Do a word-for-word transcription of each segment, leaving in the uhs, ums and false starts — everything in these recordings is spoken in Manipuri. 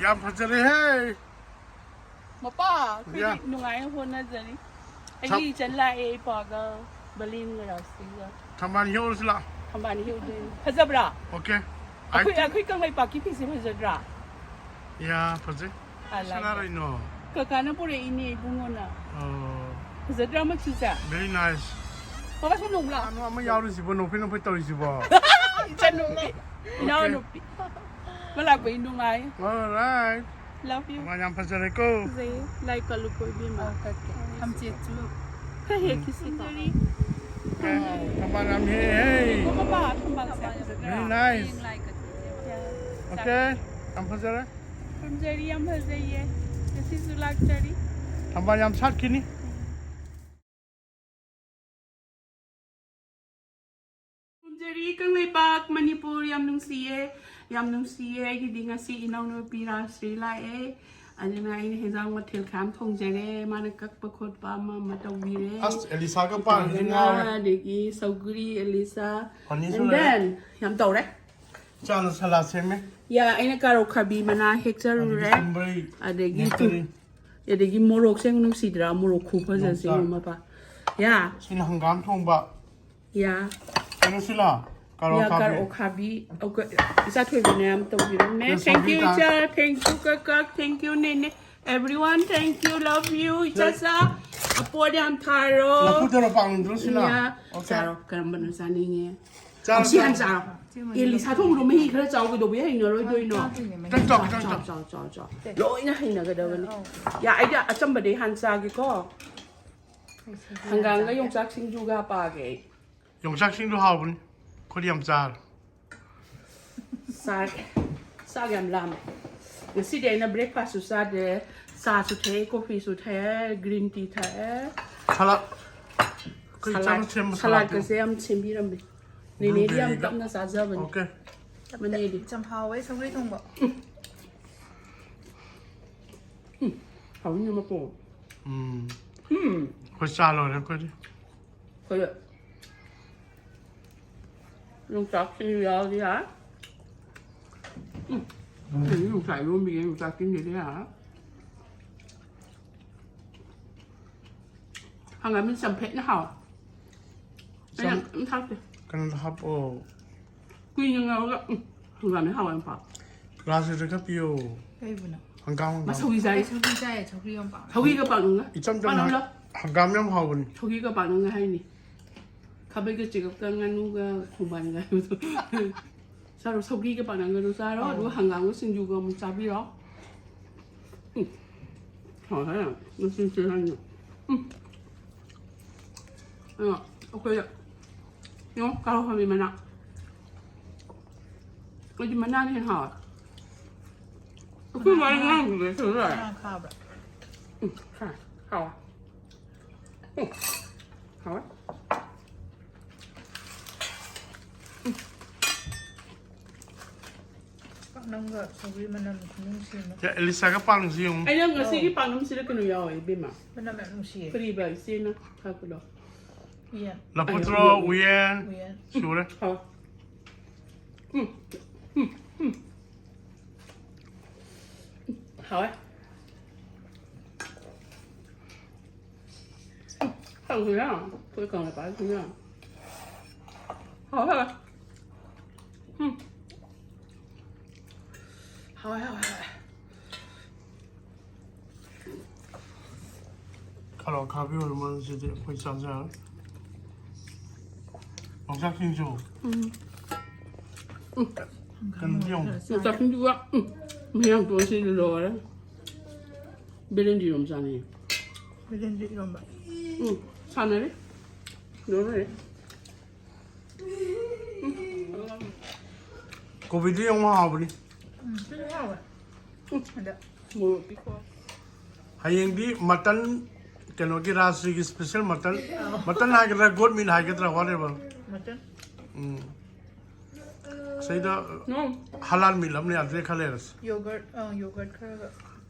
ꯌꯥꯝ ꯐꯖꯔꯦꯍꯦ꯫ ꯃꯄꯥ ꯑꯩꯈꯣꯏꯗꯤ ꯅꯨꯡꯉꯥꯏꯅ ꯍꯣꯠꯅꯖꯔꯤ꯫ ꯑꯩꯒꯤ ꯏꯆꯟ ꯂꯥꯛꯑꯦ, ꯏꯄꯥꯒ ꯕꯂꯤꯟꯒ ꯔꯥꯁꯤꯒ꯫ ꯊꯝꯕꯥꯜ ꯍꯦꯛꯎꯔꯁꯤ ꯂꯥꯛꯑꯣ꯫ ꯊꯝꯕꯥꯜ ꯍꯦꯛꯎꯗꯣꯏꯅꯤ꯫ ꯐꯖꯕ꯭ꯔꯥ? ꯑꯣꯀꯦ꯫ ꯑꯩꯈꯣꯏ ꯑꯩꯈꯣꯏ ꯀꯪꯂꯩꯄꯥꯛꯀꯤ ꯐꯤꯁꯦ ꯐꯖꯗ꯭ꯔꯥ? ꯌꯥ, ꯐꯖꯩ꯫ I like it. ꯀꯅꯥꯔꯣꯏꯅꯣ? ꯀꯀꯥꯅ ꯄꯨꯔꯛꯏꯅꯦ, ꯏꯕꯨꯡꯉꯣꯅ꯫ ꯑꯣ꯫ ꯐꯖꯗ꯭ꯔꯥ ꯃꯆꯨꯁꯦ? Very nice. ꯄꯥꯄꯥ ꯁꯣꯝ ꯂꯧꯕ꯭ꯔꯥ? ꯑꯅꯨ ꯑꯃ ꯌꯥꯎꯔꯤꯁꯤꯕꯣ, ꯅꯣꯛꯐꯤ ꯅꯣꯛꯐꯤ ꯇꯧꯔꯤꯁꯤꯕꯣ? ꯏꯆꯟꯅꯨꯄꯤ, ꯏꯅꯥꯎꯅꯨꯄꯤ꯫ ꯃꯥ ꯂꯥꯛꯄꯩ ꯅꯨꯡꯉꯥꯏ꯫ Alright. Love you. ꯊꯝꯕꯥꯜ ꯌꯥꯝ ꯐꯖꯔꯦꯀꯣ꯫ ꯐꯖꯩꯌꯦ꯫ ꯂꯥꯏ ꯀꯜꯂꯨꯀꯣ ꯏꯕꯦꯝꯃ꯫ ꯊꯝꯆꯦꯠꯁꯨ ꯈꯔ ꯍꯦꯛꯈꯤꯁꯤꯀꯣ꯫ ꯊꯝꯕꯥꯜ ꯌꯥꯝ ꯍꯦꯛꯑꯦ꯫ ꯏꯕꯨꯡꯉꯣ ꯄꯥꯄꯥ ꯊꯝꯕꯥꯜꯁꯦ ꯐꯖꯗ꯭ꯔꯥ? Very nice. ꯍꯌꯦꯡ ꯂꯥꯏ ꯀꯠꯄꯤꯁꯦ꯫ Okay. ꯌꯥꯝ ꯐꯖꯔꯦ꯫ ꯈꯨꯔꯨꯝꯖꯔꯤ, ꯌꯥꯝ ꯐꯖꯩꯌꯦ꯫ ꯉꯁꯤꯁꯨ ꯂꯥꯛꯆꯔꯤ꯫ ꯊꯝꯕꯥꯜ ꯌꯥꯝ ꯁꯥꯠꯈꯤꯅꯤ꯫ ꯈꯨꯔꯨꯝꯖꯔꯤ, ꯀꯪꯂꯩꯄꯥꯛ ꯃꯅꯤꯄꯨꯔ ꯌꯥꯝ ꯅꯨꯡꯁꯤꯌꯦ, ꯌꯥꯝ ꯅꯨꯡꯁꯤꯌꯦ꯫ ꯑꯩꯒꯤꯗꯤ ꯉꯁꯤ ꯏꯅꯥꯎꯅꯨꯄꯤ ꯔꯥꯖꯁ꯭ꯔꯤ ꯂꯥꯛꯑꯦ, ꯑꯗꯨꯅ ꯑꯩꯅ ꯍꯦꯟꯖꯥꯡ ꯃꯊꯦꯜ ꯈꯔ ꯌꯥꯝ ꯊꯣꯡꯖꯔꯦ꯫ ꯃꯥꯅ ꯀꯛꯄ ꯈꯣꯠꯄ ꯑꯃ ꯑꯃ ꯇꯧꯕꯤꯔꯦ꯫ ꯑꯁ, ꯑꯦꯂꯤꯁꯥꯒ ꯄꯥꯟꯁꯤ ꯑꯗꯨꯅ ꯉꯥꯎꯔꯦ꯫ ꯑꯗꯒꯤ ꯁꯧꯒ꯭ꯔꯤ, ꯑꯦꯂꯤꯁꯥ, ꯍꯅꯤꯁꯨ and ꯂꯩꯔꯦ꯫ then ꯌꯥꯝ ꯇꯧꯔꯦ꯫ ꯏꯆꯥꯅ ꯁꯂꯥꯗ ꯁꯦꯝꯃꯦ꯫ ꯌꯥ, ꯑꯩꯅ ꯀꯥꯔꯣꯠ ꯈꯥꯕꯤ ꯃꯅꯥ ꯍꯦꯛꯆꯔꯨꯔꯦ꯫ ꯑꯗꯒꯤ ꯁꯨꯝꯕ꯭ꯔꯩ, ꯑꯗꯒꯤ ꯅꯦꯇꯔꯤ꯫ ꯑꯗꯒꯤ ꯃꯣꯔꯣꯛꯁꯦ ꯅꯨꯡꯁꯤꯗ꯭ꯔꯥ? ꯃꯣꯔꯣꯛ ꯈꯨꯐꯖꯁꯦ ꯌꯣꯡꯆꯥꯛ꯫ ꯌꯦꯡꯉꯨ ꯃꯄꯥ꯫ ꯌꯥ, ꯁꯤꯅ ꯍꯪꯒꯥꯝ ꯊꯣꯡꯕ꯫ ꯌꯥ, ꯀꯩꯅꯣ ꯁꯤꯂꯥ? ꯀꯥꯔꯣꯠ ꯌꯥ, ꯈꯥꯕꯤ꯫ ꯀꯥꯔꯣꯠ ꯈꯥꯕꯤ꯫ ꯑꯣꯀꯦ, ꯏꯆꯥ ꯊꯣꯏꯕꯤꯅ ꯌꯥꯝ ꯇꯧꯕꯤꯔꯝꯃꯦ꯫ ꯌꯥ, Thank you, ꯁꯧꯒ꯭ꯔꯤ ꯀꯥ- ꯏꯆꯥ, thank you, ꯀꯛ ꯀꯛ, thank you, ꯅꯦꯅꯦ꯫ Everyone, thank you, love you, ꯏꯆꯥꯆꯥ꯫ ꯑꯄꯣꯠ ꯌꯥꯝ ꯊꯥꯔꯣ꯫ ꯂꯐꯨ ꯊꯔꯣ ꯄꯥꯝꯗ꯭ꯔꯣ ꯁꯤꯂꯥ? ꯌꯥ, Okay. ꯆꯥꯔꯣ, ꯀꯔꯝꯕꯅꯣ ꯆꯥꯅꯤꯡꯉꯦ? ꯆꯥꯔꯣ, ꯁꯤ ꯍꯥꯟꯅ ꯆꯥꯔꯣ꯫ ꯆꯥꯔꯣ꯫ ꯑꯦ, ꯂꯤꯁꯥ ꯊꯣꯡꯕꯗꯣ ꯃꯍꯤ ꯈꯔ ꯆꯥꯎ, ꯀꯩꯗꯧꯕꯩ ꯍꯩꯅꯔꯣꯏꯗꯣꯏꯅꯣ? ꯈꯤꯇꯪ ꯆꯥꯎ, ꯈꯤꯇꯪ ꯆꯥꯎ, ꯆꯥꯎ꯫ ꯆꯥꯎ, ꯆꯥꯎ, ꯆꯥꯎ꯫ ꯂꯣꯏꯅ ꯍꯩꯅꯒꯗꯕꯅꯤ꯫ ꯌꯥ, ꯑꯩꯗꯤ ꯑꯆꯝꯕꯗꯩ ꯍꯥꯟꯅ ꯆꯥꯒꯦꯀꯣ꯫ ꯍꯪꯒꯥꯝꯒ ꯌꯣꯡꯆꯥꯛ ꯁꯤꯡꯖꯨꯒ ꯍꯥꯞꯄꯛꯑꯒꯦ ꯑꯩ꯫ ꯌꯣꯡꯆꯥꯛꯁꯤꯡꯗꯣ ꯍꯥꯎꯕꯅꯤ꯫ ꯑꯩꯈꯣꯏꯗꯤ ꯌꯥꯝ ꯆꯥꯔꯦ꯫ ꯆꯥꯔꯦ꯫ ꯆꯥꯛ ꯌꯥꯝ ꯂꯥꯝꯃꯦ꯫ ꯉꯁꯤꯗꯤ ꯑꯩꯅ breakfastꯁꯨ ꯆꯥꯗꯦ꯫ ꯆꯥꯁꯨ ꯊꯛꯑꯦ, coffeeꯁꯨ ꯊꯛꯑꯦ, green tea ꯊꯛꯑꯦ꯫ ꯁꯂꯥꯗ꯫ ꯑꯩꯈꯣꯏ ꯏꯆꯥꯅ ꯁꯦꯝꯕ ꯁꯂꯥꯗ꯫ Saladꯀꯁꯦ ꯌꯥꯝ ꯁꯦꯝꯕꯤꯔꯝꯃꯦ꯫ ꯅꯦꯅꯦꯗꯤ ꯌꯥꯝ Blueberryꯗ꯫ ꯇꯞꯅ ꯆꯥꯖꯕꯅꯤ꯫ Okay. ꯃꯅꯦꯗꯤ꯫ ꯌꯥꯝ ꯍꯥꯎꯋꯦ ꯁꯧꯒ꯭ꯔꯤ ꯊꯣꯡꯕ꯫ ꯍꯥꯎꯅꯤ ꯃꯄꯣ꯫ ꯎꯝ꯫ ꯎꯝ꯫ ꯑꯩꯈꯣꯏ ꯆꯥ ꯂꯣꯏꯔꯦ ꯑꯩꯈꯣꯏꯗꯤ꯫ ꯑꯩꯈꯣꯏ ꯌꯣꯡꯆꯥꯛꯁꯤꯁꯨ ꯌꯥꯎꯔꯗꯤ ꯌꯥꯔꯦ꯫ ꯎꯝ꯫ ꯌꯣꯡꯆꯥꯛ ꯏꯔꯣꯝꯕꯤꯒ ꯌꯣꯡꯆꯥꯛ ꯇꯤꯟꯒꯗꯤ ꯌꯥꯔ꯫ ꯍꯪꯒꯥꯝ ꯆꯝꯐꯦꯠꯅ ꯍꯥꯎ꯫ ꯑꯩꯅ ꯆꯝ- ꯑꯗꯨꯝ ꯊꯥꯛꯇꯦ꯫ ꯀꯩꯅꯣꯗ ꯍꯥꯞꯄꯣ꯫ ꯀꯨꯏꯅ ꯉꯧꯔꯒ, ꯎꯝ, ꯍꯪꯒꯥꯝꯅ ꯍꯥꯎꯋꯦ ꯌꯥꯝ ꯄꯥꯝ꯫ ꯒ꯭ꯂꯥꯁꯁꯤꯗ ꯈꯔ ꯄꯤꯌꯣ꯫ ꯀꯩꯕꯨꯅꯣ? ꯍꯪꯒꯥꯝ, ꯍꯪꯒꯥꯝ꯫ ꯃꯁꯧꯔꯤ ꯆꯥꯏ꯫ ꯑꯩ ꯁꯧꯒ꯭ꯔꯤ ꯆꯥꯏ, ꯁꯧꯒ꯭ꯔꯤ ꯌꯥꯝ ꯄꯥꯝꯃꯦ꯫ ꯁꯧꯒ꯭ꯔꯤꯒ ꯄꯥꯛꯅꯝꯒ꯫ ꯏꯆꯝ ꯆꯝꯅ ꯄꯥꯛꯅꯝꯂꯣ? ꯍꯪꯒꯥꯝ ꯌꯥꯝ ꯍꯥꯎꯕꯅꯤ꯫ ꯁꯧꯒ꯭ꯔꯤꯒ ꯄꯥꯛꯅꯝꯒ ꯍꯥꯏꯅꯤ꯫ ꯈꯥꯕꯩꯒ ꯆꯦꯒꯞꯀ ꯉꯥꯅꯨꯒ ꯈꯣꯡꯕꯥꯟꯒ ꯍꯥꯏꯕꯗꯣ꯫ ꯆꯥꯔꯣ, ꯁꯧꯒ꯭ꯔꯤꯒ ꯄꯥꯛꯅꯝꯒꯗꯣ ꯆꯥꯔꯣ, ꯑꯧ꯫ ꯑꯗꯨꯒ ꯍꯪꯒꯥꯝꯒ ꯁꯤꯡꯖꯨꯒ ꯑꯃꯨꯛ ꯆꯥꯕꯤꯔꯣ꯫ ꯎꯝ꯫ ꯍꯥꯎꯋꯦ, ꯃꯆꯨ ꯆꯨꯔꯥꯡꯗꯣ꯫ ꯎꯝ꯫ ꯑꯗꯣ ꯑꯩꯈꯣꯏꯗ, ꯌꯦꯡꯉꯣ, ꯀꯥꯔꯣꯠ ꯈꯥꯕꯤ ꯃꯅꯥ꯫ ꯑꯩꯗꯤ ꯃꯅꯥꯅ ꯍꯦꯟꯅ ꯍꯥꯎꯋꯦ꯫ ꯑꯩꯈꯣꯏ ꯃꯥꯅ ꯉꯥꯡꯕꯗꯣ ꯁꯨꯔ꯫ ꯃꯅꯥ ꯈꯥꯕ꯭ꯔꯥ? ꯎꯝ, ꯈꯥꯏ꯫ ꯍꯥꯎꯋꯦ꯫ ꯎꯝ꯫ ꯍꯥꯎꯋꯦ꯫ ꯄꯥꯛꯅꯝꯒ ꯁꯧꯒ꯭ꯔꯤ ꯃꯅꯝ ꯈꯨꯅꯨꯡꯁꯤ ꯑꯃ꯫ ꯁꯦ, ꯑꯦꯂꯤꯁꯥꯒ ꯄꯥꯛꯅꯝꯁꯤ ꯌꯦꯡꯉꯨ꯫ ꯑꯩꯅ ꯉꯁꯤꯒꯤ ꯑꯧ꯫ ꯄꯥꯛꯅꯝꯁꯤꯗ ꯀꯩꯅꯣ ꯌꯥꯎꯋꯦ, ꯏꯕꯦꯝꯃ꯫ ꯃꯅꯝ ꯌꯥꯝ ꯅꯨꯡꯁꯤꯌꯦ꯫ ꯀꯔꯤꯕ ꯏꯆꯦꯅ ꯊꯥꯛꯄꯗꯣ? ꯎꯌꯦꯟ꯫ ꯂꯐꯨꯊ꯭ꯔꯣ, ꯑꯌꯣ, ꯎꯌꯦꯟ꯫ ꯎꯌꯦꯟ꯫ ꯁꯨꯔꯦ꯫ ꯍꯥꯎ꯫ ꯎꯝ, ꯎꯝ, ꯎꯝ꯫ ꯍꯥꯎꯋꯦ꯫ ꯍꯥꯎꯋꯦ, ꯍꯥꯎꯋꯦ꯫ ꯎꯝ꯫ ꯍꯥꯎꯋꯦ, ꯍꯥꯎꯋꯦ, ꯍꯥꯎꯋꯦ꯫ ꯈꯔ ꯈꯥꯕꯤ ꯑꯣꯏꯔ ꯃꯥꯜꯂꯦ ꯁꯤꯗꯤ ꯑꯩꯈꯣꯏ ꯆꯥꯖꯔ꯫ ꯌꯣꯡꯆꯥꯛ ꯁꯤꯡꯖꯨ꯫ ꯎꯝ꯫ ꯎꯝ꯫ ꯀꯩꯅꯣꯗꯤ ꯌꯦꯡꯉꯨ꯫ ꯌꯣꯡꯆꯥꯛ ꯁꯤꯡꯖꯨꯒ, ꯎꯝ꯫ ꯃꯌꯥꯡ ꯇꯣꯟꯁꯤꯗꯤ ꯂꯣꯏꯔꯦ꯫ ꯕꯦꯂꯦꯟꯗ꯭ꯔꯤ ꯏꯔꯣꯝ ꯆꯥꯅꯤꯡꯉꯦ꯫ ꯕꯦꯂꯦꯟꯗ꯭ꯔꯤ ꯏꯔꯣꯝꯕ꯫ ꯎꯝ, ꯁꯥꯟꯅꯔꯤ꯫ ꯂꯣꯏꯔꯦ꯫ ꯀꯣꯕꯤꯗꯤ ꯌꯥꯝ ꯍꯥꯎꯕꯅꯤ꯫ ꯎꯝ, ꯁꯤꯁꯨ ꯍꯥꯎꯋꯦ꯫ ꯎꯝ꯫ ꯑꯗ ꯃꯣꯔꯣꯛ ꯄꯤꯀꯣ꯫ ꯍꯌꯦꯡꯗꯤ ꯃꯇꯟ, ꯀꯩꯅꯣꯒꯤ ꯔꯥꯖꯒꯤ special ꯃꯇꯟ, ꯑꯥꯎ꯫ ꯃꯇꯟ ꯍꯥꯏꯒꯗ꯭ꯔꯥ, goat meat ꯍꯥꯏꯒꯗ꯭ꯔꯥ, whatever꯫ ꯃꯇꯟ꯫ ꯎꯝ꯫ ꯁꯤꯗ ꯅꯣ꯫ Halal meat ꯑꯃꯅꯦ, ꯑꯗꯨꯗꯩ ꯈꯔ ꯂꯩꯔꯁꯤ꯫ Yogurt, ꯑꯥ, yogurt ꯈꯔꯒ꯫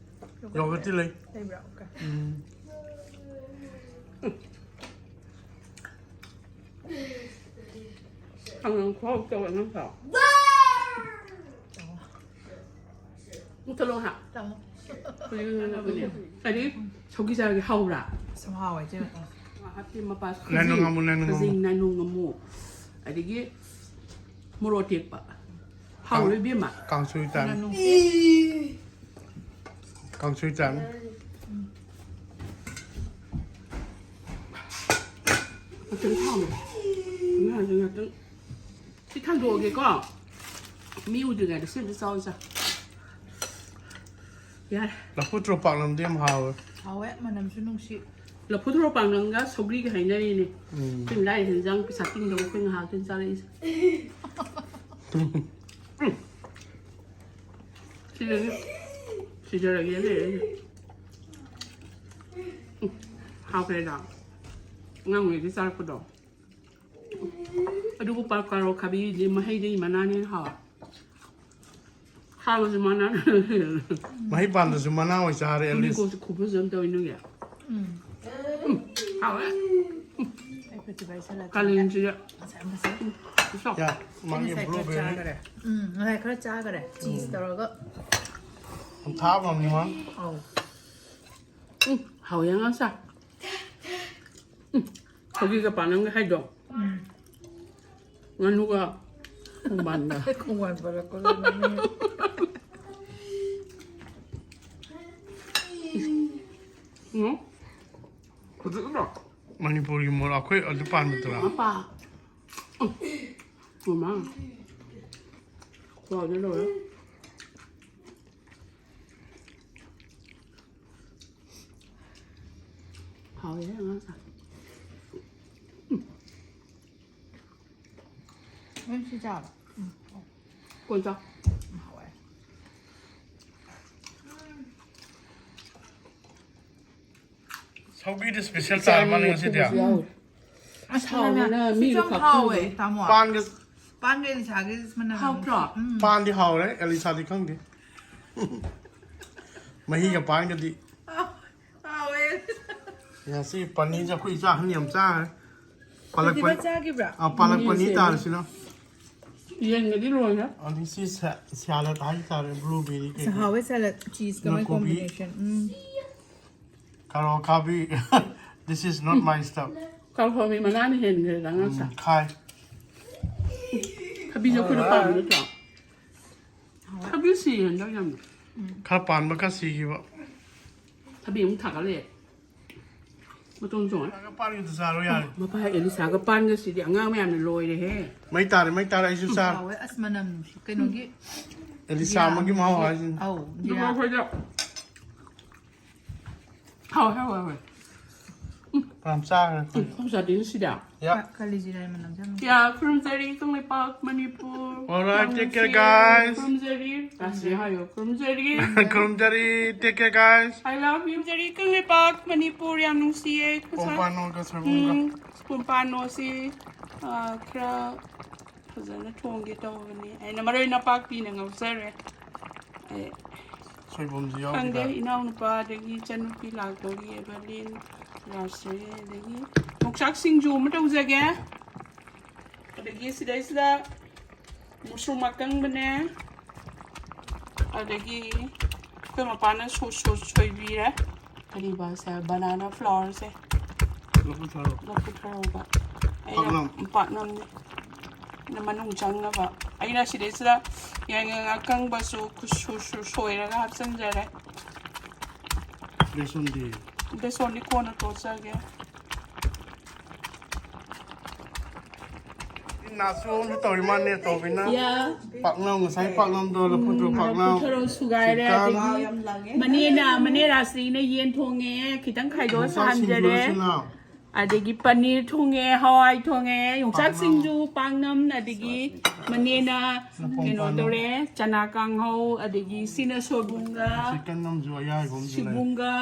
Yogurt ꯌꯣꯒꯔꯠꯇꯤ ꯂꯩ꯫ ꯂꯩꯕ꯭ꯔꯥ? Okay꯫ ꯎꯝ꯫ ꯍꯪꯒꯥꯝ ꯈꯨꯍꯥꯎ ꯇꯧꯋꯦ ꯅꯪ ꯁꯥꯎ꯫ ꯑꯣ꯫ ꯃꯨꯊꯠꯂꯣ ꯍꯥ꯫ ꯇꯥꯃꯣ꯫ ꯍꯧꯖꯤꯛ ꯍꯧꯖꯤꯛ ꯍꯥꯞꯄꯅꯦ꯫ ꯑꯗꯒꯤ ꯁꯧꯒꯤ ꯆꯥꯔꯒꯦ ꯍꯥꯎꯕ꯭ꯔꯥ? ꯑꯁ, ꯌꯥꯝ ꯍꯥꯎꯋꯦ, ꯏꯆꯦ꯫ ꯍꯥꯞꯄꯤ ꯃꯄꯥ ꯅꯥꯅꯨ ꯉꯥꯃꯨ, ꯅꯥꯅꯨ ꯉꯥꯃꯨ꯫ ꯈꯖꯤꯡ, ꯅꯥꯅꯨ ꯉꯥꯃꯨ꯫ ꯑꯗꯒꯤ ꯃꯣꯔꯣꯛ ꯑꯇꯦꯛꯄ꯫ ꯍꯥꯎꯔꯣꯏ ꯏꯕꯦꯝꯃ꯫ ꯀꯥꯡꯁꯣꯏ ꯇꯥꯅꯤ꯫ ꯅꯥꯅꯨ꯫ ꯀꯥꯡꯁꯣꯏ ꯇꯥꯅꯤ꯫ ꯉꯥꯛꯇꯪ ꯊꯥꯎꯅꯦ꯫ ꯉꯥꯏꯍꯥꯛꯇꯪ, ꯉꯥꯏꯍꯥꯛꯇꯪ꯫ ꯁꯤ ꯊꯥꯡꯗꯣꯛꯑꯒꯦꯀꯣ꯫ ꯃꯤ ꯎꯗ꯭ꯔꯤꯉꯩꯗ ꯁꯤ ꯑꯝꯇ ꯆꯥꯎ ꯏꯆꯥ꯫ ꯌꯥꯔꯦ꯫ ꯂꯐꯨ ꯊꯔꯣ ꯄꯥꯛꯅꯝꯗꯤ ꯌꯥꯝ ꯍꯥꯎꯋꯦ꯫ ꯍꯥꯎꯋꯦ, ꯃꯅꯝꯁꯨ ꯅꯨꯡꯁꯤ꯫ ꯂꯐꯨ ꯊꯔꯣ ꯄꯥꯛꯅꯝꯒ ꯁꯧꯒ꯭ꯔꯤꯒ ꯍꯥꯏꯅꯔꯤꯅꯦ꯫ ꯎꯝ꯫ ꯑꯩꯈꯣꯏ ꯂꯥꯏꯔ ꯍꯦꯟꯖꯥꯡ ꯄꯩꯁꯥ ꯇꯤꯡꯗꯕ ꯑꯩꯈꯣꯏ ꯉꯥꯏꯍꯥꯛꯇꯪ ꯆꯥꯔꯛꯏꯁꯦ꯫ ꯎꯝ꯫ ꯁꯤꯗꯅꯦ꯫ ꯁꯤꯖꯔꯒꯦ ꯂꯩꯔꯦ꯫ ꯎꯝ꯫ ꯍꯥꯎꯈ꯭ꯔꯦꯗ꯫ ꯑꯉꯥꯡ ꯑꯣꯏꯔꯤꯉꯩꯗ ꯆꯥꯔꯛꯄꯗꯣ꯫ ꯑꯗꯨꯕꯨ ꯄꯥ-, ꯀꯥꯔꯣꯠ ꯈꯥꯕꯤꯗꯤ ꯃꯍꯩꯗꯩ ꯃꯅꯥꯅ ꯍꯦꯟꯅ ꯍꯥꯎꯋꯦ꯫ ꯈꯥꯕꯁꯨ ꯃꯅꯥꯅ ꯍꯦꯜꯂꯦ꯫ ꯃꯍꯩ ꯄꯥꯟꯗ꯭ꯔꯁꯨ ꯃꯅꯥ ꯑꯣꯏ ꯆꯥꯔꯦ, at least꯫ ꯇꯨꯅꯤꯡꯈꯣꯛꯁꯦ ꯈꯨꯐꯖ ꯑꯃ ꯇꯧꯋꯤ ꯅꯣꯏꯒꯤ꯫ ꯎꯝ꯫ ꯎꯝ, ꯍꯥꯎꯋꯦ꯫ ꯑꯩꯈꯣꯏ ꯆꯤꯕꯥꯏ ꯁꯂꯥꯠ ꯀꯥꯂꯦꯟꯁꯤꯗ꯫ ꯃꯁꯥ ꯃꯁꯥ꯫ ꯎꯝ, ꯆꯥꯎ꯫ ꯌꯥ, ꯑꯩ ꯃꯥꯒꯤ ꯉꯁꯥꯏ ꯈꯔ blueberry꯫ ꯆꯥꯈꯔꯦ꯫ ꯎꯝ, ꯉꯁꯥꯏ ꯈꯔ ꯆꯥꯈꯔꯦ꯫ Cheese ꯇꯧꯔꯒ꯫ ꯌꯥꯝ ꯊꯥꯕ ꯑꯃꯅꯤ ꯃꯥ꯫ ꯑꯧ꯫ ꯎꯝ, ꯍꯥꯎꯋꯦ ꯑꯉꯥꯡ ꯆꯥ꯫ ꯎꯝ, ꯁꯧꯒ꯭ꯔꯤꯒ ꯄꯥꯛꯅꯝꯒ ꯍꯥꯏꯗꯣ꯫ ꯎꯝ꯫ ꯉꯥꯅꯨꯒ ꯈꯣꯡꯕꯥꯟꯒ꯫ ꯈꯣꯡꯕꯥꯟ ꯄꯜꯂꯛꯄꯗ ꯅꯣꯛꯅꯤꯡꯉꯦ꯫ ꯎꯝ꯫ ꯍꯧꯖꯤꯛ ꯎꯗ꯭ꯔꯣ? ꯃꯅꯤꯄꯨꯔꯒꯤ ꯃꯣꯔꯣꯛ ꯑꯩꯈꯣꯏ ꯑꯗꯨ ꯄꯥꯟꯕꯗꯨꯔꯥ? ꯃꯄꯥ꯫ ꯎꯝ꯫ ꯃꯃꯥ꯫ ꯈꯨꯍꯥꯎꯗꯤ ꯂꯣꯏꯔꯦ꯫ ꯍꯥꯎꯋꯦꯍꯦ ꯑꯉꯥꯡ ꯆꯥ꯫ ꯅꯪ ꯁꯤ ꯆꯥꯔꯕ? ꯎꯝ꯫ ꯀꯣꯟ ꯆꯥꯎ꯫ ꯎꯝ, ꯍꯥꯎꯋꯦ꯫ ꯁꯧꯒ꯭ꯔꯤꯗꯤ special ꯆꯥꯔ ꯃꯥꯜꯂꯦ ꯉꯁꯤꯗꯤ꯫ ꯌꯥꯎꯋꯦ꯫ ꯑꯁ, ꯍꯥꯎꯕꯅ ꯃꯌꯥꯝ꯫ ꯃꯤꯒ ꯁꯤꯁꯨ ꯌꯥꯝ ꯈꯥꯛꯄꯤꯕ꯫ ꯍꯥꯎꯋꯦ, ꯇꯥꯃꯣ꯫ ꯄꯥꯟꯒ ꯄꯥꯟꯒ ꯑꯦꯂꯤꯁꯥꯒꯤ ꯃꯅꯝ ꯍꯥꯎꯇ꯭ꯔꯣ? ꯅꯨꯡꯁꯤ꯫ ꯎꯝ꯫ ꯄꯥꯟꯗꯤ ꯍꯥꯎꯔꯦ, ꯑꯦꯂꯤꯁꯥꯗꯤ ꯈꯪꯗꯦ꯫ ꯃꯍꯤꯒ ꯄꯥꯟꯒꯗꯤ꯫ ꯍꯥꯎ-, ꯍꯥꯎꯋꯦ꯫ ꯌꯥ, ꯁꯤ ꯄꯅꯤꯔꯁꯦ ꯑꯩꯈꯣꯏ ꯏꯆꯥ ꯑꯍꯟ ꯌꯥꯝ ꯆꯥꯈ꯭ꯔꯦ꯫ ꯄꯥꯂꯛ ꯄ꯭ꯔꯤꯇꯤꯚꯥ ꯄꯅꯤ-, ꯆꯥꯈꯤꯕ꯭ꯔꯥ? ꯑꯥ, ꯄꯥꯂꯛ ꯄꯅꯤꯔ ꯃꯤꯁꯦ꯫ ꯇꯥꯔꯁꯤꯅ꯫ ꯌꯦꯟꯒꯗꯤ ꯂꯣꯏꯔꯦ꯫ ꯑꯗꯨ ꯁꯤ ꯁ- ꯁꯥꯂꯗ ꯍꯥꯏꯇꯥꯔꯦ, ꯕ꯭ꯂꯨꯕꯦꯔꯤ ꯀꯩꯀꯩ꯫ ꯍꯥꯎꯋꯦ ꯁꯥꯂꯗ ꯆꯤꯁꯀ ꯃꯣꯏ ꯅꯥꯀꯨꯞꯄꯤ꯫ ꯀꯣꯝꯕꯤꯅꯦꯁꯟ ꯎꯝ ꯀꯥꯔꯣ ꯈꯥꯕꯤ꯫ This is not my stuff. Carrot ꯈꯥꯕꯤ ꯃꯅꯥꯅ ꯍꯦꯟꯈ꯭ꯔꯦꯗ ꯑꯉꯥꯡꯁꯦ꯫ ꯎꯝ, ꯈꯥꯏ꯫ ꯊꯕꯤꯁꯦ ꯑꯩꯈꯣꯏꯗ ꯄꯥꯝꯕ ꯅꯠꯇ꯭ꯔꯣ? ꯊꯕꯤ ꯁꯤ ꯍꯟꯗꯛ ꯌꯥꯝꯅ꯫ ꯈꯔ ꯄꯥꯟꯕ ꯈꯔ ꯁꯤꯈꯤꯕ꯫ ꯊꯕꯤ ꯑꯃꯨꯛ ꯊꯥꯒꯠꯂꯛꯑꯦ꯫ ꯃꯇꯣꯟ ꯆꯣꯡꯉꯦ꯫ ꯈꯔ ꯄꯥꯟꯒꯤꯗ ꯆꯥꯔꯣ ꯌꯥꯔꯦ꯫ ꯃꯄꯥ ꯑꯦꯂꯤꯁꯥꯒ ꯄꯥꯟꯒꯁꯤꯗꯤ ꯑꯉꯥꯡ ꯃꯌꯥꯝꯅ ꯂꯣꯏꯔꯦꯍꯦ꯫ ꯃꯩ ꯇꯥꯔꯦ, ꯃꯩ ꯇꯥꯔꯦ, ꯑꯩꯁꯨ ꯆꯥꯔꯦ꯫ ꯍꯥꯎꯋꯦ ꯑꯁ ꯃꯅꯝ ꯅꯨꯡꯁꯤ ꯀꯩꯅꯣꯒꯤ ꯑꯦꯂꯤꯁꯥ ꯑꯃꯒꯤ ꯃꯍꯥꯎ ꯍꯥꯏꯁꯤꯅꯤ꯫ ꯑꯧ ꯑꯗꯨꯒ ꯖꯤꯔꯥ ꯑꯩꯈꯣꯏꯗ ꯍꯥꯎꯋꯦ ꯍꯥꯎꯋꯦ ꯍꯥꯎꯋꯦ꯫ ꯌꯥꯝ ꯆꯥꯈ꯭ꯔꯦ ꯑꯩꯈꯣꯏ꯫ ꯐꯧꯖꯥꯗꯤꯅ ꯁꯤꯗ꯫ ꯌꯥ꯫ ꯀꯂꯤ ꯖꯤꯔꯥ ꯃꯅꯝꯁꯦ ꯌꯥꯝ ꯅꯨꯡꯁꯤ꯫ ꯌꯥ ꯈꯨꯔꯨꯝꯖꯔꯤ Kangleipak Manipur. Alright, take care, ꯌꯥꯝ ꯅꯨꯡꯁꯤꯌꯦ꯫ guys. ꯈꯨꯔꯨꯝꯖꯔꯤ꯫ ꯔꯥꯁꯤ ꯍꯥꯏꯌꯣ ꯈꯨꯔꯨꯝꯖꯔꯤ꯫ ꯈꯨꯔꯨꯝꯖꯔꯤ, take care, guys. I love you. ꯈꯨꯔꯨꯝꯖꯔꯤ Kangleipak Manipur ꯌꯥꯝ ꯅꯨꯡꯁꯤꯌꯦ꯫ ꯄꯣꯡꯄꯥꯅꯣꯒ ꯁꯣꯏꯕꯨꯝꯒ꯫ ꯎꯝ, ꯄꯣꯡꯄꯥꯅꯣꯁꯤ, ꯑ, ꯈꯔ ꯐꯖꯅ ꯊꯣꯡꯒꯦ ꯇꯧꯕꯅꯤ꯫ ꯑꯩꯅ ꯃꯔꯣꯏ ꯅꯄꯥꯛꯄꯤꯅ ꯉꯧꯖꯔꯦ꯫ ꯑꯩ ꯁꯣꯏꯕꯨꯝꯁꯨ ꯈꯪꯗꯦ, ꯌꯥꯎꯈꯤꯗ꯫ ꯏꯅꯥꯎꯅꯨꯄꯥ ꯑꯗꯒꯤ ꯏꯆꯟꯅꯨꯄꯤ ꯂꯥꯛꯇꯧꯔꯤ, ꯑꯦꯚꯔꯂꯤꯟ, ꯔꯥꯖꯁ꯭ꯔꯤ, ꯑꯗꯒꯤ ꯌꯣꯡꯆꯥꯛ ꯁꯤꯡꯖꯨ ꯑꯃ ꯇꯧꯖꯒꯦ꯫ ꯑꯗꯒꯤ ꯁꯤꯗꯩꯁꯤꯗ ꯃꯨꯁꯔꯨꯝ ꯑꯀꯪꯕꯅꯦ, ꯑꯗꯒꯤ ꯑꯩꯈꯣꯏ ꯃꯄꯥꯅ ꯁꯣ- ꯁꯣ- ꯁꯣꯏꯕꯤꯔꯦ꯫ ꯀꯔꯤꯕ ꯁꯦ, ꯕꯅꯥꯅꯥ ꯐ꯭ꯂꯥꯋꯔꯁꯦ ꯂꯐꯨ ꯊꯔꯣ꯫ ꯂꯐꯨ ꯊꯔꯣꯒ꯫ ꯑꯩꯅ ꯄꯥꯛꯅꯝ꯫ ꯄꯥꯛꯅꯝꯅꯦ꯫ ꯑꯗ ꯃꯅꯨꯡ ꯆꯪꯅꯕ ꯑꯩꯅ ꯁꯤꯗꯩꯁꯤꯗ ꯌꯥꯏꯉꯪ ꯑꯀꯪꯕꯁꯨ ꯈꯨꯁꯨ ꯁꯨ- ꯁꯣꯏꯔꯒ ꯍꯥꯞꯆꯤꯟꯖꯔꯦ꯫ ꯕꯦꯁꯣꯟꯗꯤ꯫ ꯕꯦꯁꯣꯟꯗꯤ ꯀꯣꯟꯅ ꯇꯣꯠꯆꯒꯦ꯫ ꯏꯟꯅꯥꯁꯨ ꯑꯃꯁꯨ ꯇꯧꯔꯤ ꯃꯥꯅꯦ ꯇꯧꯕꯤꯅ꯫ ꯌꯥ꯫ ꯄꯥꯛꯅꯝ, ꯉꯁꯥꯏ ꯄꯥꯛꯅꯝꯗꯣ, ꯂꯐꯨ ꯊꯔꯣ ꯄꯥꯛꯅꯝ꯫ ꯂꯐꯨ ꯊꯔꯣ ꯁꯨꯒꯥꯏꯔꯦ, ꯆꯤꯛꯀꯟ꯫ ꯑꯗꯒꯤ ꯃꯅꯦꯅ, ꯃꯅꯦ ꯔꯥꯁꯔꯤꯅ ꯌꯦꯟ ꯊꯣꯡꯉꯦ, ꯈꯤꯇꯪ ꯈꯥꯏꯗꯣꯛꯑ ꯌꯣꯡꯆꯥꯛ ꯁꯥꯍꯟꯖꯔꯦ꯫ ꯁꯤꯡꯖꯨꯁꯤꯅ꯫ ꯑꯗꯒꯤ ꯄꯅꯤꯔ ꯊꯣꯡꯉꯦ, ꯍꯋꯥꯏ ꯊꯣꯡꯉꯦ, ꯌꯣꯡꯆꯥꯛ ꯄꯥꯛꯅꯝ꯫ ꯁꯤꯡꯖꯨ, ꯄꯥꯛꯅꯝ, ꯑꯗꯒꯤ ꯃꯅꯦꯅ ꯅꯄꯣꯡ ꯀꯩꯅꯣ ꯄꯥꯟꯅ꯫ ꯇꯧꯔꯦ, ꯆꯅꯥ ꯀꯥꯡꯍꯧ, ꯑꯗꯒꯤ ꯁꯤꯅ ꯁꯣꯏꯕꯨꯝꯒ, ꯆꯤꯛꯀꯟ ꯑꯃꯁꯨ ꯑꯌꯥꯏꯕ ꯑꯃꯁꯨ ꯂꯩ꯫ ꯁꯤꯕꯨꯝꯒ,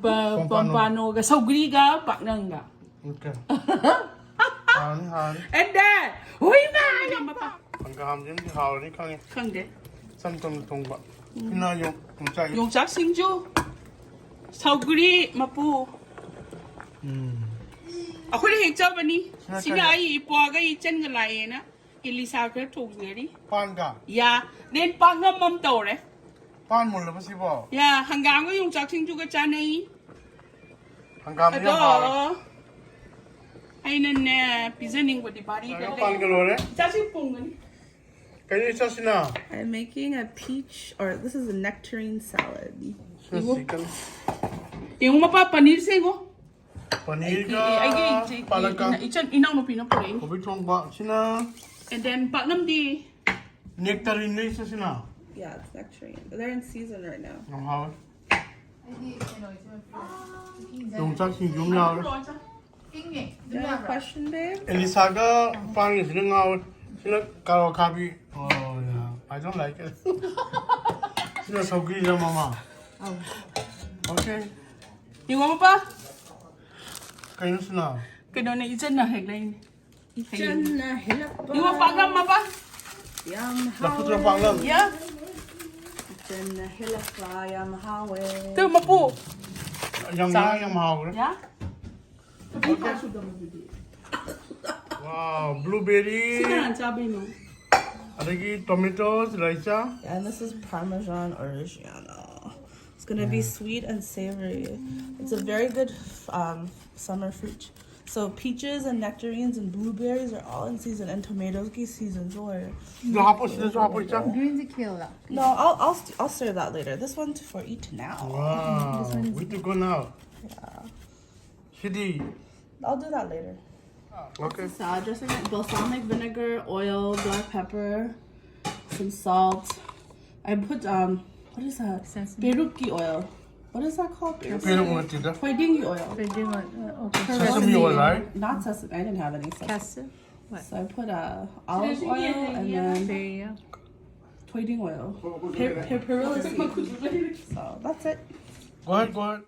ꯄ- ꯄꯣꯡꯄꯥꯅꯣ꯫ ꯄꯣꯡꯄꯥꯅꯣꯒ, ꯁꯧꯒ꯭ꯔꯤꯒ ꯄꯥꯛꯅꯝꯒ꯫ ꯑꯣꯀꯦ꯫ ꯍꯥꯎꯅꯤ, ꯍꯥꯎꯅꯤ꯫ And then, ꯍꯨꯏ ꯃꯥ! ꯍꯪꯒꯥꯝꯁꯤꯃꯗꯤ ꯍꯥꯎꯔꯅꯤ ꯈꯪꯉꯦ꯫ ꯈꯪꯗꯦ꯫ ꯏꯆꯝ ꯆꯝꯅ ꯊꯣꯡꯕ꯫ ꯁꯤꯅ ꯌꯣꯡ-, ꯌꯣꯡꯆꯥꯛ꯫ ꯌꯣꯡꯆꯥꯛ ꯁꯤꯡꯖꯨ, ꯁꯧꯒ꯭ꯔꯤ ꯃꯄꯨ꯫ ꯎꯝ꯫ ꯑꯩꯈꯣꯏꯅ ꯍꯦꯛꯆꯕꯅꯤ꯫ ꯁꯤꯅ ꯁꯤꯅ ꯀꯩ? ꯑꯩ ꯏꯄ꯭ꯋꯥꯒ ꯏꯆꯟꯒ ꯂꯥꯛꯑꯦꯅ꯫ ꯏꯂꯤꯁꯥ ꯈꯔ ꯊꯣꯡꯖꯔꯤ꯫ ꯄꯥꯟꯒ ꯌꯥ꯫ ꯗꯦꯟ ꯄꯥꯛꯅꯝ ꯑꯃ ꯇꯧꯔꯦ꯫ ꯄꯥꯟ ꯃꯨꯜꯂꯕ ꯁꯤꯕꯣ? ꯌꯥ, ꯍꯪꯒꯥꯝꯒ ꯌꯣꯡꯆꯥꯛ ꯁꯤꯡꯖꯨꯒ ꯆꯥꯅꯩ꯫ ꯍꯪꯒꯥꯝꯗꯤ ꯌꯥꯝ ꯍꯥꯎꯔꯦ꯫ ꯑꯗꯣ ꯑꯩꯅꯅꯦ ꯄꯤꯖꯅꯤꯡꯕꯗꯤ ꯕꯥꯔꯤꯒ ꯆꯥꯛ ꯂꯩ꯫ ꯄꯥꯟꯒ ꯂꯣꯏꯔꯦ꯫ ꯏꯆꯥꯁꯤ ꯄꯨꯡꯒꯅꯤ꯫ ꯀꯩꯅꯣ ꯏꯆꯥꯁꯤꯅ? I'm making a peach, or this is a nectarine salad. ꯁꯤꯅ chicken. ꯌꯦꯡꯉꯨ ꯃꯄꯥ ꯄꯅꯤꯔꯁꯦ ꯌꯦꯡꯉꯣ꯫ ꯄꯅꯤꯔꯒ ꯑꯩꯒꯤ ꯏꯆꯦ- ꯄꯥꯂꯛꯀ ꯏꯆꯟ ꯏꯅꯥꯎꯅꯨꯄꯤꯅ ꯄꯨꯔꯛꯏ꯫ ꯀꯣꯕꯤ ꯊꯣꯡꯕ ꯁꯤꯅ And then ꯄꯥꯛꯅꯝꯗꯤ nectarine ꯅꯦ ꯏꯆꯥꯁꯤꯅ? Yeah, it's nectarine. They're in season right now. ꯌꯥꯝ ꯍꯥꯎꯋꯦ꯫ ꯑꯩꯗꯤ ꯀꯩꯅꯣ ꯏꯆꯦ ꯃꯆꯨ ꯄꯤꯡ ꯌꯣꯡꯆꯥꯛ ꯁꯤꯡꯖꯨ ꯑꯃ ꯌꯥꯎꯔꯦ꯫ ꯄꯤꯡꯅꯦ ꯑꯗꯨꯝ You have a ꯌꯥꯕ꯭ꯔꯥ? question, babe? ꯑꯦꯂꯤꯁꯥꯒ ꯄꯥꯟꯒꯁꯤꯅ ꯉꯥꯎꯔꯦ꯫ ꯁꯤꯅ ꯀꯥꯔꯣ ꯈꯥꯕꯤ꯫ Oh, yeah. I don't like it. ꯁꯤꯅ ꯁꯧꯒ꯭ꯔꯤꯔ ꯃꯃꯥ? Okay. ꯌꯦꯡꯉꯣ ꯃꯄꯥ꯫ ꯀꯩꯅꯣ ꯁꯤꯅ? ꯀꯩꯅꯣꯅꯦ ꯏꯆꯟꯅ ꯍꯦꯛ ꯂꯩꯅꯤ꯫ ꯏꯆꯟꯅ ꯍꯦꯜꯂꯛꯄ ꯌꯦꯡꯉꯣ ꯄꯥꯛꯅꯝ ꯃꯄꯥ꯫ ꯌꯥꯝ ꯂꯐꯨ ꯊꯔꯣ ꯍꯥꯎꯋꯦ꯫ ꯄꯥꯛꯅꯝ꯫ ꯌꯥ꯫ ꯏꯆꯟꯅ ꯍꯦꯜꯂꯛꯄ ꯌꯥꯝ ꯍꯥꯎꯋꯦ꯫ ꯇꯨ ꯃꯄꯨ꯫ ꯌꯥꯝ ꯉꯥꯡ ꯌꯥꯝ ꯍꯥꯎꯈ꯭ꯔꯦ꯫ ꯌꯥ꯫ Wow, blueberry. ꯁꯤ ꯀꯅꯥꯅ ꯆꯥꯕꯩꯅꯣ? ꯑꯗꯒꯤ tomatoes, ꯂꯩꯆꯥ꯫ And this is Parmesan Origiano. It's gonna be sweet and savory. It's a very good um, summer fruit. So peaches and nectarines and blueberries are all in season, and tomatoes ki season. Or ꯁꯤꯁꯨ ꯍꯥꯞꯄꯣ, ꯁꯤꯗꯁꯨ ꯍꯥꯞꯄꯣ, ꯏꯆꯥ꯫ Green ꯀꯦꯜꯂ no, I'll I'll st- I'll serve that later. This one's for eat now. Wow, we to go now. CD. I'll do that later. Okay. So dressing it balsamic vinegar, oil, black pepper, some salt. I put um what is that? Sesame. Peruki oil. What is that called? Peruki. ꯄꯦꯔꯨꯛ ꯅꯠꯇꯦꯗ. Soybean oil. Building on, uh, okay. Sesame oil, right? Not sesame. I didn't have any sesame. Castle? What? So I put uh, olive oil and then There you soybean oil. Per- per- perilla seed. So that's it. Go ahead, go ahead.